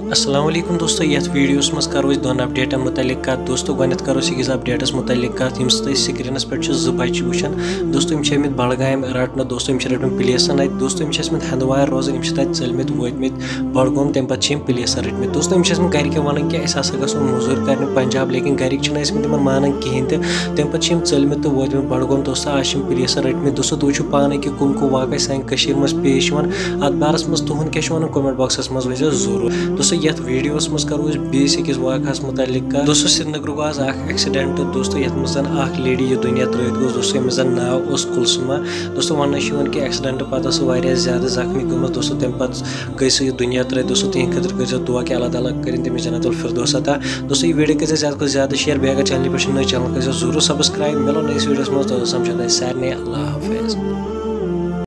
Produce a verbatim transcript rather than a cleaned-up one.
السلام علیکم دوستو، یتھ ویڈیوس منٛز کرو أسۍ دۄن اپڈیٹن متعلق کتھ۔ دوستو، گۄڈنیتھ کرو أسۍ أکِس اپڈیٹس متعلق کتھ، ییٚمہِ سۭتۍ أسۍ سکرینس پٮ۪ٹھ چھِ زٕ بچہِ وٕچھان۔ دوستو، یِم چھِ آمٕتۍ بڈگامہِ رٹنہٕ۔ دوستو، یِم چھِ ٲسمٕتۍ ہندوارِ روزان، یِم چھِ تتہِ ژٔلمٕتۍ وٲتمٕتۍ بڈگوم، تمہِ پتہٕ چھِ یِم پلیسن رٔٹمٕتۍ۔ دوستو، یِم چھِ ٲسمٕتۍ گرِکٮ۪ن ونان کہِ أسۍ ہسا گژھو موٚزوٗرۍ کرنہِ پنجاب، لیکن گرِکۍ چھِنہٕ ٲسمٕتۍ یِمن مانان کِہینۍ تہِ۔ تمہِ پتہٕ چھِ یِم ژٔلمٕتۍ تہٕ وٲتمٕتۍ بڈگوم۔ دوستو، آز چھِ یِم پلیسن رٔٹمٕتۍ۔ دوستو، تُہۍ وٕچھِو پانے کہِ کٕم کٕم واقعہٕ چھِ سانہِ کٔشیٖرِ منٛز پیش یِوان۔ اتھ بارس منٛز تُہُنٛد کیٛاہ چھُ ونان، comment boxس منٛز ؤنۍزیو ضروٗر۔ دوستو، یتھ ویڈیوس منٛز کرو أسۍ بیٚیِس أکِس واقعس متعلق کتھ۔ دوستو، سرینگرُک آز اکھ accident۔ دوستو، یتھ منٛز زن اکھ lady یہِ دُنیا ترٲوِتھ گوٚژھ۔ دوستو، ییٚمِس زن ناو اوس کلثومہ۔ دوستو، وننہٕ چھِ یِوان کہِ accident پتہٕ ٲس سۄ واریاہ زیادٕ زخمی گٔمٕژ۔ دوستو، تمہِ پتہٕ گٔے سۄ یہِ دُنیا ترٲوِتھ۔ دوستو، تِہنٛدِ خٲطرٕ کٔرۍزیو دعا کہِ اللہ تعالیٰ کٔرِن تٔمِس جنت الفردوس عطا۔ دوستو، یہِ ویڈیو کٔرۍزیو زیادٕ کھۄتہٕ زیادٕ share، بیٚیہِ اگر channelہِ پٮ۪ٹھ چھِو نٔے، channel کٔرۍزیو ضروٗر subscribe۔ مِلو نٔیِس ویڈیوس منٛز، تہٕ سمجھو تۄہہِ سارنٕے اللہ حافظ۔